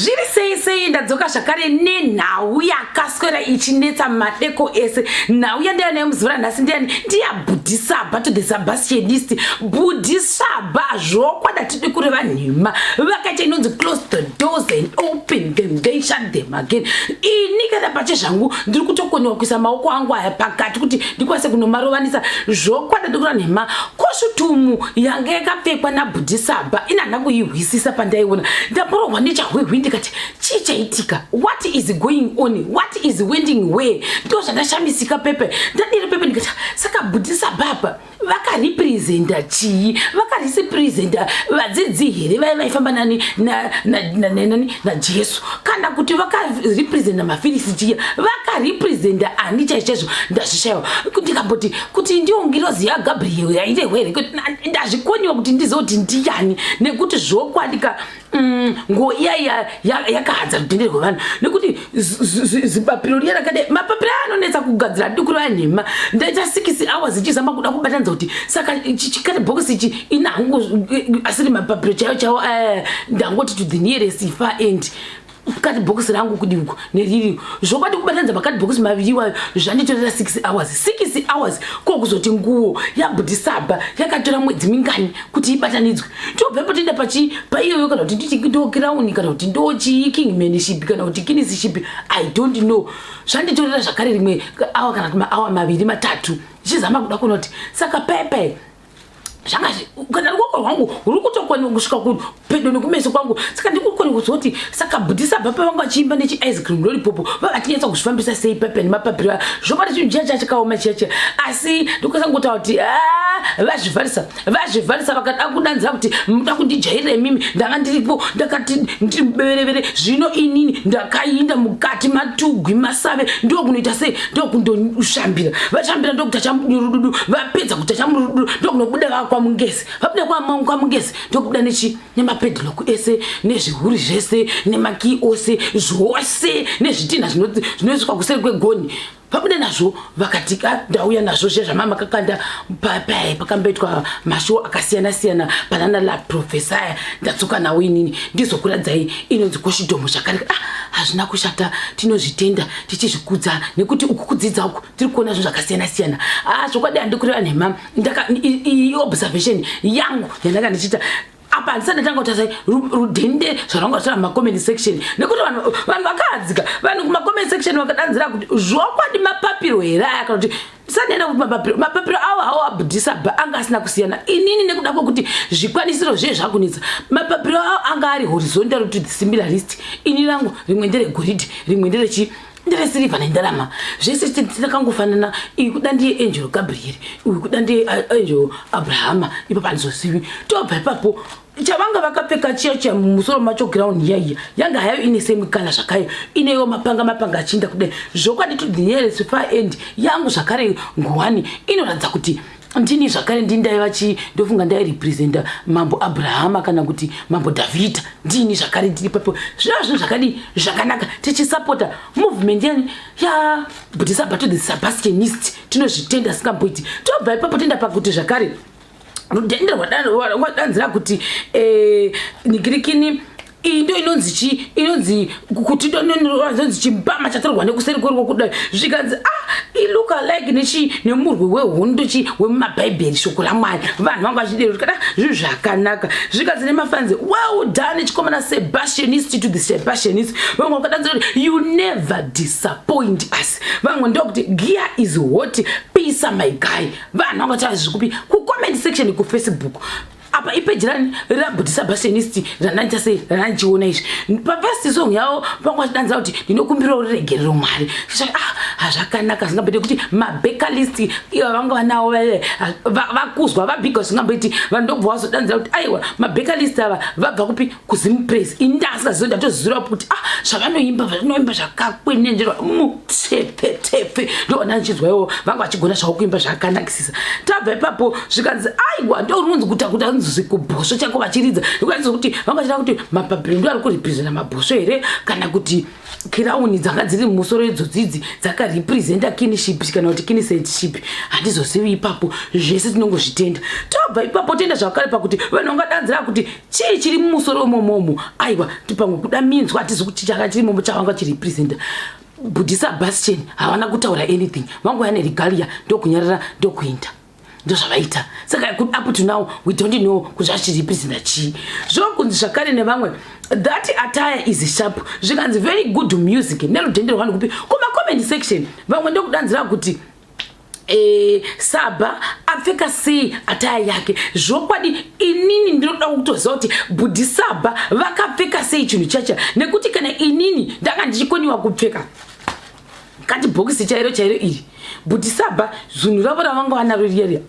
Zviri sei sei, ndadzoka zvakare nenhau yakaswera ichinetsa madeko ese. Nhau yandaiya nayo muzuva ranhasi ndiyani? NdiyaBhudhisabha to the Sebastianist. Bhudhisabha, zvokwadi hatidi kureva nhema, vakaita inonzi close the doors and open them, then shut them again. Ini kana pache zvangu ndiri kutokoniwa kuisa maoko angu aya pakati kuti ndikwanise kunomarovanisa. Zvokwadi hatidi kureva nhema. Koshutumu yanga yakapfekwa naBhudhisabha ini handina kuihwisisa pandaiona. Ndamborohwa nechahwihwi ndikati, chii chaitika? What is going on? What is wending where? Ndo zvandashamisika pepe ndadiro pepe ndikati, saka Bhudhisabha apa vakarepresenta chii? Vakarepresenta vadzidzi here vaiva vaifamba nani nani naJesu, kana kuti vakarepresenta maFilisitiya? Vakarepresenta ani chaizvo chaizvo? Ndazvishayiwa. Ndikamboti kuti ndiyo ngirozi yaGabriel yairehwa here? Ndazvikoniwa kuti ndizive kuti ndiyani, nekuti zvokwadi ka nguo iya yakahadza rudhende rwevanhu, nekuti zipapiro riya rakadai, mapapiro aya anonetsa kugadzira dukuru anhema. Ndaita 6 hours ichizama kuda kubatanidza kuti saka chikadhibhokisi ichi ina hangu asiri mapapiro chaiwo chaiwo. Ndangoti to the nearest far end kadhibhokisi rangu kudiuko neriri. Zvokwadi kubatanidza makadhibhokisi maviri iwayo zvanditorera 6 hours, 6 hours. Ko kuzoti nguo yaBhudhisabha yakatora mwedzi mingani kuti ibatanidzwe? Tobvepo toenda pachi paiyoyo, kana kuti nditi ndo crown, kana kuti ndo chi kingmanship, kana kuti kinisship, I don't know. Zvanditorera zvakare rimwe awa kana kuti maawa maviri matatu ichizama kuda kuona kuti saka pepe zvanga kana ruoko rwangu ruri kutokwana kusvika pedo nekumeso kwangu. Saka ndikukona kuzoti saka Bhudhisabha pavanga vachiimba nechi ice cream lollipop vavachinyatsa kuzvifambisa sei pepe nemapapiro aya? Zvokwadi chinhu chiya chachakaoma chiya chiya, asi ndikwanisa kungotaura kuti vazvivharisa, vazvivharisa. Vakada kudanzira kuti muda kundijairira imimi, ndanga ndiripo, ndakati ndiri mubeverevere. Zvino inini ndakainda mukati matugwi masave, ndokunoita sei? Ndokundoshambira. Vashambira, ndokuta chamurududu. Vapedza kuta chamurududu, ndokunobuda vakwamungezi. Vabuda kwamungezi, ndokubuda nechi nemapadlock ese, nezvihuri zvese, nemakii ose, zvose, nezvitinha zvinoiswa kuseri kwegoni. Vabuda nazvo, vakati, "Ah, ndauya nazvo zviya zvamama kakanda pakamboitwa mashow akasiyana siyana panana La Profesaya. Ndadzoka nawo inini, ndizokuradzai inonzi koshidhomo zvakare." Ah, hazvina kushata, tinozvitenda tichizvikudza, nekuti uku kudzidza uku tiri kuona zvinhu zvakasiyana siyana. Ah, zvokwadi handikureva nhema. Iyi observation yangu yandanga ndichiita apa. Handisati ndatanga kutarisa rudhende zvaranga vataura mumacomment section, nekuti vanhu vakahadzika. Vanhu kumacomment section vakadanzira kuti zvokwadi mapapiro here aya, kana kuti ndisandienda kuti mapapiro avo hawo aBhudhisabha anga asina kusiyana. Inini nekuda kwekuti zvikwanisiro zviye zvakunetsa, mapapiro avo anga ari horizontal to the similar list. Ini rangu rimwe nderegoridhe, rimwe nderechi nderesirivha nendarama. Zvese takangofanana. Iyi kuda ndiye angel Gabriel, uyu kuda ndiye angel Abrahama. Ipapo handizozivi. Tobva ipapo, chavanga vakapfeka chiya chiya mumusoro macho, crown iyaiya yanga hayo ine same colour zvakayo, inewo mapanga mapanga achiinda kudai. Zvokwadi to the nearest far end yangu zvakare nguwani inoratidza kuti ndini zvakare, ndini ndaiva chi ndofunga ndairepresenta Mambo Abrahama kana kuti Mambo Dhavhidha. Ndini zvakare ndiri papo. Zvinova zvinhu zvakadii zvakanaka, tichisapota movement yani yaBhudhisabha to the Sebastianist. Tinozvitenda singamboiti. Tobva ipapo toenda pakuti zvakare rudhende rwadanzira kuti nigirikini iyi ndo inonzi chi inonzi kuti inonzi chimbama chatorwa nekuseri kwerwo kudai. Zvikanzi, ah, ilook alike nechi nemurwi wehondo chi wemumabhaibheri, shoko raMwari. Vanhu vanga vachidero kana zvinhu zvakanaka. Zvikanzi nemafanzi, "Well done, chikomana Sebastianist to the Sebastianist." Vamwe vakadanzira kuti, "You never disappoint us." Vamwe ndokuti, "Gear is hot, pisa my guy." Vanhu vanga vataura zvikupi kucomment section kuFacebook. Apa ipeji rani raBhudhisabastianist randaita sei randichiona izvi pafirst song yavo, vanga vachidanzira kuti, "Ndinokumbirawo ruregerero Mwari." Ah, hazvakanaka zvingamboite kuti mabackers ivo vanga vanavo vakuzwa vabhigwa zvingamboiti. Vanhu ndobva vazodanzira kuti, aiwa, mabackers ava vabva kupi? KuZimpraise. Ini ndaasingazivi, ndatozivirapo kuti, ah, zvavanoimba, zvavanoimba zvakakwenenzverwa mutepfetepfe. Ndoona ndichinzwa ivo vanga vachigona zvavo kuimba zvakanakisisa. Tabva ipapo, zvikanzi, aiwa, ndo rinonzi kuta kuti anzi kubhosvo chako vachiridza. Ndikuratidza kuti vanga vachida kuti mapapiro ndo ari kurepresenta mabhosvo here, kana kuti crown dzanga dziri mumusoro idzodzidzi. rakarepresenta kinship kana kuti kinship, handizozivi ipapo. Zvese tinongozvitenda. Tobva ipapo toenda zvakare pakuti vanhu vangadanzira kuti chii chiri mumusoro imomomo. Aiwa, pamwe kuda minzwa, hatizi kuti chaka chiri momo chavanga chirepresenta. Bhudhi Sebastian havana kutaura anything, vangoya neregalia, ndokunyarara, ndokuinda, ndozvavaita. Saka up to now we don't know kuti zvachirepresenta chii. Zvokunzi zvakare nevamwe, "That attire is sharp." Zvikanzi, "Very good music." Nerudhende rwanhu kupi kumacomment section, vamwe ndokudanzira kuti Saba apfeka sei attire yake. Zvokwadi inini ndinoda kutoziva kuti Bhudhi Saba vakapfeka sei chinhu chacha, nekuti kana inini ndanga ndichikoniwa kupfeka kati bhokisi chairo chairo iri, Bhudhi Saba zvinhu ravo ravanga vanaro riya riya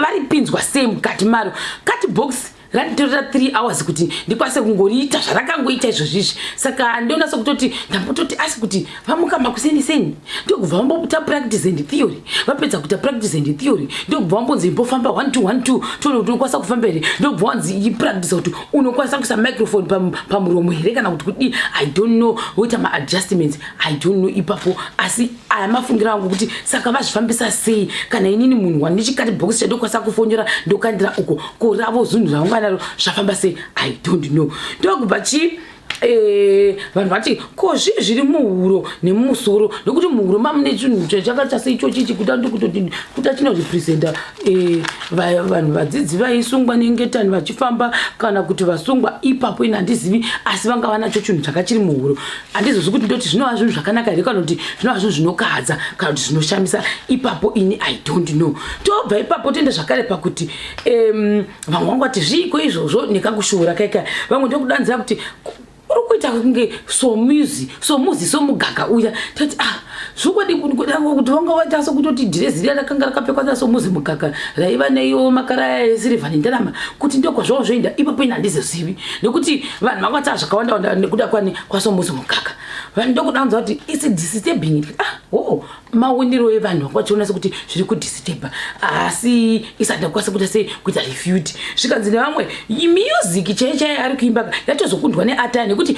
varipinzwa sei mukati maro? Kati bhokisi randitorera 3 hours kuti ndikwanise kungoriita zvarakangoita izvozvizvi. Saka ndiona sekutoti ndambototi asi kuti vamuka makuseniseni, ndokubva vamboita practice and theory. Vapedza kuita practice and theory, ndokubva vambonzi imbofamba 1 2 1 2, tione kuti unokwanisa kufamba here. Ndokubva wanzi ipractice kuti unokwanisa kuisa microphone pamuromo here kana kuti kudii, I don't know. Voita maadjustments, I don't know ipapo. Asi aya mafungiro angu kuti saka vazvifambisa sei? Kana inini munhu wandichikati bhokisi chandokwanisa kufonyora, ndokandira uko, koravo zvinhu zvaunganaro zvafamba sei? I don't know. Ndokubva chii, vanhu vati ko zvii zviri muhuro nemumusoro? Nekuti muhuro mamune chinhu chakaita seichochichi, kuda ndikutoti kuda chinorepresenta vanhu vadzidzi vaisungwa nengetani vachifamba kana kuti vasungwa ipapo. Ini handizivi, asi vanga vanacho chinhu chakachiri muhuro. Handizozvi kuti ndoti zvinova zvinhu zvakanaka here kana kuti zvinova zvinhu zvinokadza kana kuti zvinoshamisa ipapo. Ini I don't know. Tobva ipapo toenda zvakare pakuti vamwe vangu vati zviiko izvozvo nekakushuura kaika. Vamwe ndokudanzira kuti uri kuita kunge somuzi somuzi somugaga uya. Tati, ah, zvokwadi kuti vanga vaita sekutoti dhirezi riya rakanga rakapfekwa nasomuzi mugaga raiva neiwo makara esirivha nendarama, kuti ndokwazvavo zvoenda ipapo. Ini handizozivi, nekuti vanhu vanga vataa zvakawanda wanda nekuda kwani kwasomuzi mugaga. Vanhu ndokudanza kuti it's disturbing. Ah, oh, maonero evanhu vanga vachiona sekuti zviri kudisturba, asi isati ndakwanisa kuita sei, kuita refute. Zvikanzi nevamwe, music chaiyo chaiyo ari kuimba yatozokundwa neattire, nekuti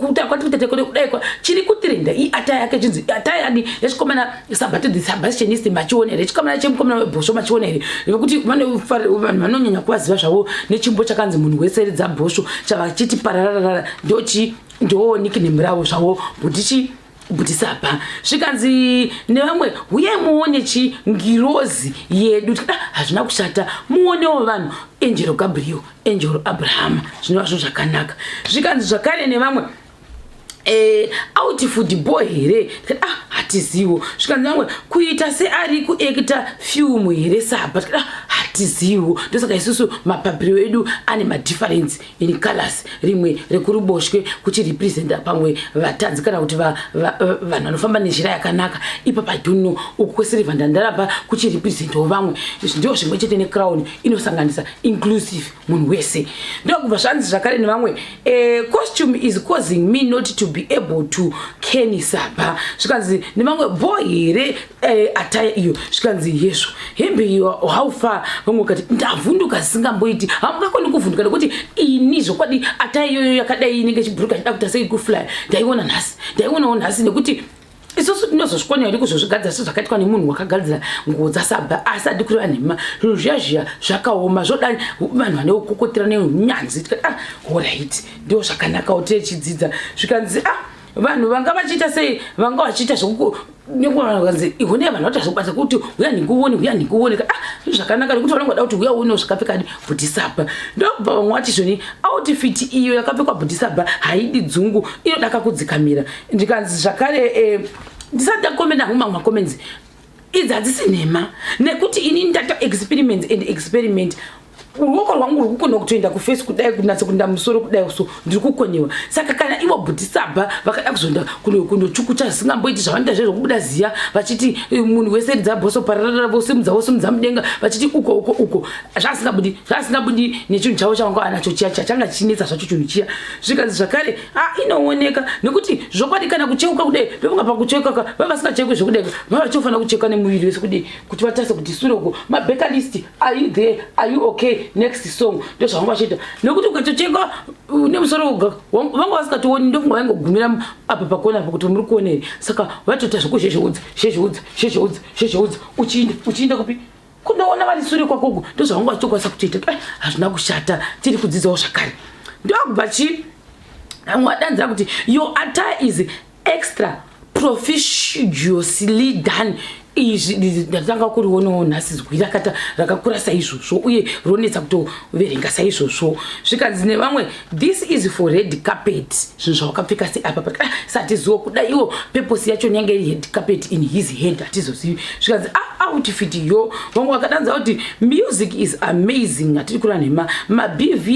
kuta kwati kuita kudai chiri kutrenda iattire yake. Chinzi attire yani yechikomana Sabato the Sebastianist machiona here? Chikomana chemukomana webhosvo machiona here? Nekuti vanhu vanonyanya kuvaziva zvavo nechimbo chakanzi "Munhu wese ridza bhosvo", chavachiti parararara, ndochi ndo nickname ravo zvavo bhutichi Bhudhi Saba. Zvikanzi nevamwe, huyai muone chingirozi yedu. Tikada hazvina kushata, muonewo vanhu Angel Gabriel, Angel Abraham, zvinova zvinhu zvakanaka. Zvikanzi zvakare nevamwe, outfit boy here? Tikati, ah, hatizivo. Zvikanzi vamwe, kuita seari kuacta film here Saba? Tikati, ah, hatizivo. Ndosaka isusu mapapiro edu ane madifference in colors, rimwe rekuruboshwe kuchirepresenta pamwe vatadzi kana kuti vanhu vanofamba nenzira yakanaka ipapo, I don't know. Uku kwesirivha ndandaramba kuchirepresentawo vamwe. Ndio zvimwe chete necrown inosanganisa inclusive munhu wese. Ndokubva zvanzi zvakare nevamwe, "Costume is causing me not to be able to ken Saba." Zvikanzi nevamwe, "Bo here attire iyo?" Zvikanzi, "Yezvo, hembe iyo how far?" Vamwe vakati, "Ndavhunduka zisingamboiti." Hamungakoni kuvhunduka, nekuti ini zvokwadi attire iyoyo yakadai inenge chibhuruka chida kuita sei kufly, ndaiona nhasi, ndaionawo nhasi, nekuti isusu tinozozvikona here kuzozvigadzira sezvakaitwa nemunhu wakagadzira nguo dzaSaba? Asi hadi kureva nhema, zvinhu zviya zviya zvakaoma, zvoda vanhu vane kukokotera neunyanzvi. Tikati, ah, alright, ndo zvakanakawo tichidzidza. Zvikanzi, ah, vanhu vanga vachiita sei, vanga vachiita zvokukanzi ihone vanhu vaita zvokubata kuti huya ndikuone, huya ndikuone. Ah, zvakanaka, nekuti vanongoda kuti huya uone zvakapfeka Bhudhi Saba. Ndokubva vamwe vati zvoni outfit iyo yakapfekwa Bhudhi Saba haidi dzungu, inoda kakudzikamira. Ndikanzi zvakare, ndisati ndakomenda hangu mamwe macomments, idzi hadzisi nhema, nekuti ini ndata experiment and experiment, ruoko rwangu ruri kukona kutoenda kuface kudai, kunatsa kuenda musoro kudai, so ndiri kukoniwa. Saka kana ivo Bhudhi Saba vakada kuzoenda kundochukucha zvisingamboiti zvavanoita zvezvo, kubuda ziya vachiti munhu wese ridza bhoso pararara, vosimudza vosimudza mudenga vachiti uko uko uko, zvasingabudi, zvasingabudi nechinhu chavo chavanga vanacho chiya chiya changa chichinetsa zvacho chinhu chiya. Zvikanzi zvakare, a, inooneka nekuti zvokwadi kana kucheuka kudai, ndofunga pakucheuka ka vava vasingacheuki zvekudai, vava vachifanira kucheuka nemuviri wese kudai kuti vatarise kuti sure uko mabackalist, are you there, are you okay? Play next song. Ndozvavanga vachiita, nekuti ukatocheka nemusoro woga, vanga vasikatooni. Ndofunga vaingogumira apa pakona apa kuti muri kuona here. Saka vatoita zvekuzhezheudza, zhezheudza, zhezheudza, zhezheudza, uchiinda, uchiinda kupi? Kunoona vari sure kwakoko. Ndozvavanga vachitokwanisa kutoita. Hazvina kushata, tiri kudzidzawo zvakare. Ndokubva chi vamwe vadanzira kuti, "Your attire is extra profusely done." Izvi ndatanga kurionawo nhasi, zwi rakata rakakura saizvozvo uye ronetsa kutoverenga saizvozvo. Zvikanzi nevamwe, "This is for red carpet." Zvinhu zvawakapfeka seapa satiziwo kuda iwo purpose yacho yange iri red carpet in his head, hatizozivi. Zvikanzi, "Ah, outfit yo." Vamwe vakadanza kuti, "Music is amazing." Hatiri kura nhema, mabva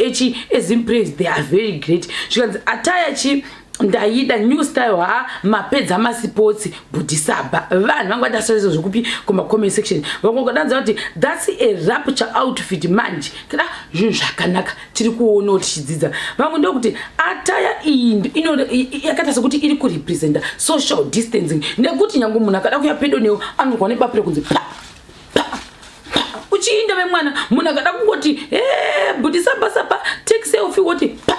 echi eZimpraise, they are very great. Zvikanzi, "Attire chi ndaida, new style." Ha, mapedza masipotsi, Bhudhisabha. Vanhu vanga vadasaizvo zvekupi kumacomment section. Vamwe vakadanza kuti, "That's a rapture outfit." Manje kada zvinhu zvakanaka, tiri kuonawo tichidzidza. Vamwe ndokuti, "Attire iyi yakaita sekuti iri kurepresenta social distancing, nekuti nyange munhu akada kuya pedo newo anorwa nebapiro kunzi pa pa pa." Uchiinda vemwana, munhu akada kungoti, "E Bhudhisabha, saba, take selfie," woti pa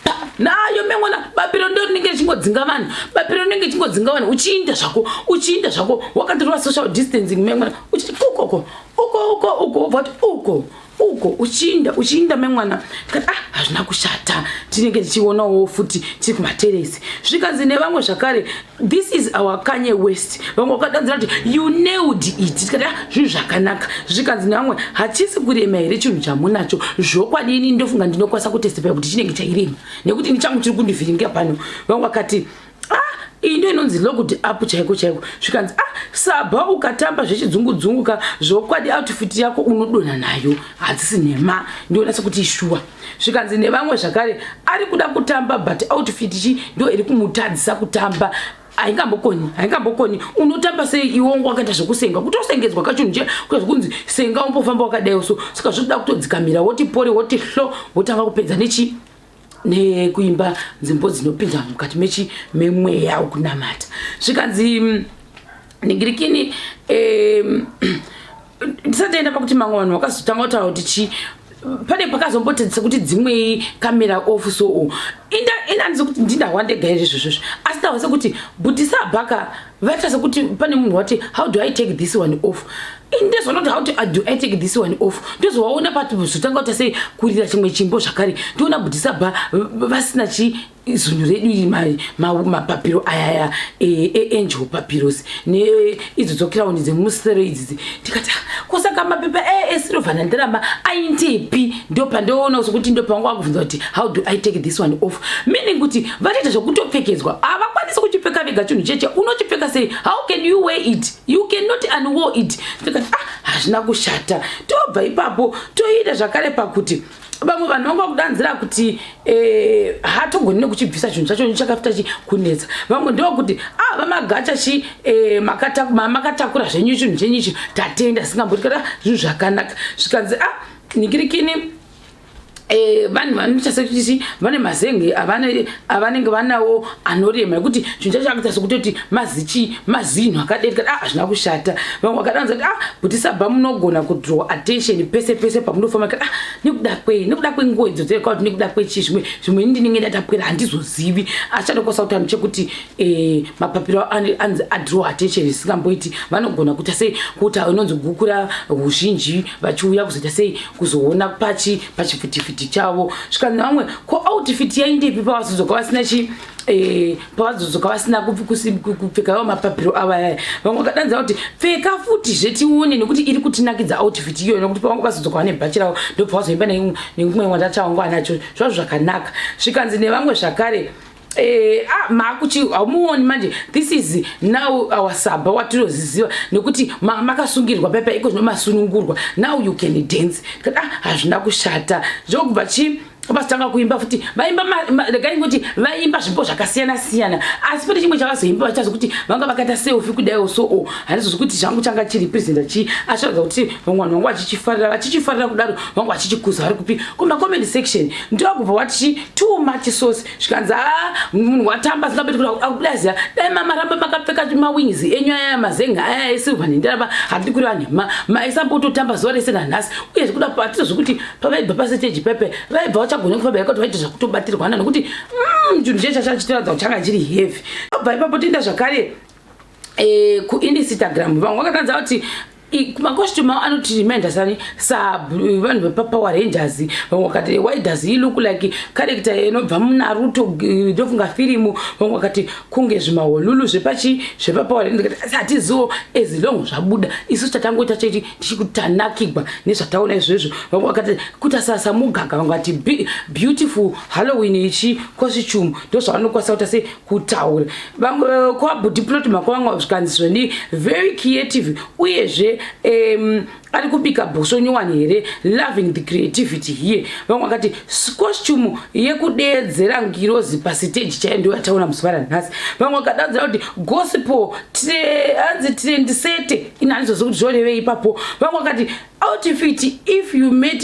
pa nayo memwana. Bapiro ndo rinenge richingodzinga vanhu, bapiro rinenge richingodzinga vanhu. Uchiinda zvako, uchiinda zvako, wakatorwa social distancing memwana, uchiti ukoko, uko, uko, uko, wobva kuti uko, uko, uchiinda, uchiinda memwana. Tikati, "Ah, hazvina kushata, tinenge tichionawo futi tiri kumateresi." Zvikanzi nevamwe zvakare, "This is our Kanye West." Vamwe vakadanzira kuti, "You nailed it." Tikati, "Ah, zvinhu zvakanaka." Zvikanzi nevamwe, "Hachisi kurema here chinhu chamunacho?" Zvokwadi, ini ndofunga ndinokwanisa kutestify kuti chinenge chairema, nekuti ini changu chiri kundivhiringa pano. Vamwe vakati, "Ah, iyi ndo inonzi locked up chaiko chaiko." Zvikanzi, "Ah, Sabha, ukatamba zvechidzungudzungu ka, zvokwadi outfit yako unodonha nayo." Hadzisi nhema, ndiona sekuti ishuwa. Zvikanzi nevamwe zvakare, "Ari kuda kutamba, but outfit chi ndo iri kumutadzisa kutamba. Haingambokoni, haingambokoni. Unotamba sei iwongo wakaita zvekusenga, kutosengedzwa kachinhu che kuita zvekunzi senga umbofamba wakadaiwo?" So saka zvotoda kutodzikamira, woti pore, woti hlo, wotanga kupedza nechi nekuimba nzimbo dzinopinza mukati mechi memweya wekunamata. Zvikanzi ningirikini, ndisati enda pakuti mamwe vanhu vakazotanga kutaura kuti chi pane pakazombotedzisa kuti dzimwei camera off. So inda sekuti ndindahwa ndega here izvozvozvo, asi ndahwa sekuti Bhudhisabhaka vaita sekuti pane munhu wati, "How do I take this one off?" Ndezvaona kuti, "How do I take this one off?" Ndozowaona pati zotanga kuita sei kurira chimwe chimbo zvakare, ndiona Bhudhisabha vasina chi zunhu redu iri, mapapiro ayaya eangel papiros neidzo dzocrown dzemusero idzidzi. Ndikati, "Ah, kosaka mapepa esilver nandarama aintepi?" Ndo pandoona sekuti ndo pavanga vakubvunza kuti, "How do I take this one off?" Meaning kuti vatoita zvekutopfekedzwa, havakwanisi kuchipfeka vega chinhu cheche. Unochipfeka sei? How can you wear it? You cannot unwear it. Ndikati, "Ah, hazvina kushata." Tobva ipapo toita zvakare pakuti vamwe vanhu vanga kudanzira kuti hatogoni nekuchibvisa chinhu chacho, chakafita chi kunetsa. Vamwe ndokuti, "Ah, vamagacha chi makatakura zvenyu chinhu chenyu ichi, tatenda." Singamboti kana zvinhu zvakanaka. Zvikanzi, "Ah, ningirikini, vanhu vanoita sekuti vane mazenge avanenge vanawo anorema, ekuti chinhu chacho akuita sekutoti mazichi mazinhu akadereka." Ah, hazvina kushata. Vamwe vakadanza kuti, "Ah, kuti Sabha munogona kudraw attention pese pese pamunofamba." Ah, nekuda kwei? Nekuda kwenguo idzo dzeka kuti nekuda kwechi zvimwe zvimweni ndinenge ndatapwera, handizozivi. Asi chandokwanisa kutaura chekuti mapapiro anzi adraw attention zvisingamboiti. Vanogona kuita sei kuita inonzi gukura huzhinji vachiuya kuzoita sei kuzoona pachi pachivhitivhiti chavo. Svikanzi vamwe, "Ko outfit yaindepi pavazodzoka vasina chi pavazodzoka vasina kupfeka iwo mapapiro ava yaya?" Vamwe vakadanza kuti, "Pfeka futi zvetione, nekuti iri kutinakidza outfit iyoyo," nekuti pavanga vazodzoka vane bhachi ravo, ndobva vazoimba nemumwe mwandachavanga anacho zvazvo zvakanaka. Zvikanzi nevamwe zvakare, ah, makuchi haumuoni manje, this is now our Saba watinoziziva, nekuti makasungirwa paipa, iko zvino masunungurwa, now you can dance. Tikati, "Ah, hazvina kushata." Zvokubva chi Vazotanga kuimba futi, vaimba, regai ngoti vaimba zvimbo zvakasiyana siyana, asi pane chimwe chavazoimba vachazo kuti vanga vakaita selfie kudaiwo. So o handizvo zvekuti zvangu changa chiri presenta chii, asi zvaratidza kuti vamwe vanhu vanga vachichifarira, vachichifarira kudaro, vanga vachichikuza vari kupi kumacomment section. Ndokubva wati too much sauce, zvikanzi, "A, munhu watamba singabeti kuti akubuda ziya. Dai mamaramba makapfeka mawings enyu aya, mazenga aya esilver nendarama. Handidi kureva nhema, maisambototamba zuva rese nanhasi." Uyezve kuda patiro zvekuti pavaibva pasiteji pepe, vaibva vachagone kufamba yakati vaita zvakutobatirwana, nokuti chinhu checha chachitoratidza kuti changa chiri heavy. Obva ipapo toenda zvakare kuInstagram. Vamwe vakatanza kuti macostume avo anotireminder sani savanhu vepaPower Rangers. Vamwe vakati, "Why does he look like character inobva muNaruto?" Ndofunga firimu. Vamwe vakati kunge zvimaholulu zvepachi zvepaPower Rangers. Asi hatiziwo, as long zvabuda, isu tatangoita cheti tichikutanakigwa nezvataona izvozvo. Vamwe vakati kuita samugaga. Vamwe vakati beautiful Halloween ichi costume. Ndo zvavanokwanisa kuita se kutaura vamwe kwabhudhi plot mako. Vamwe zvikanzi zvoni very creative, uyezve ari kubika bhosvo nyowani here? Loving the creativity here. Vamwe vakati costume yekudeedzera ngirozi pasiteji chaiyo ndo yataona muzuva ranhasi. Vamwe vakadadzira kuti gospel hanzi trendsetter ina, handizozivi kuti zvorevei ipapo. Vamwe vakati outfit if you met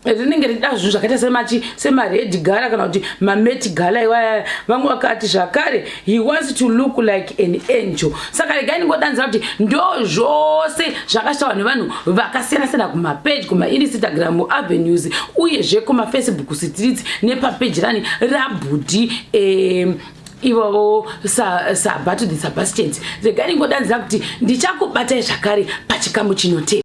rinenge rida zvinhu zvakaita semachi semared gala kana kuti maMet Gala iwaya. Vamwe vakati zvakare he wants to look like an angel. Saka regai ndingodanzira kuti ndo zvose zvakashtawa nevanhu vakasiyana-siyana kumapeji, kumaInstagram avenues, uyezve kumaFacebook streets, nepapeji rani rabhudhi ivavo Sabato the Sebastians. Regai ndingodanzira kuti ndichakubatai zvakare pachikamu chinotevera.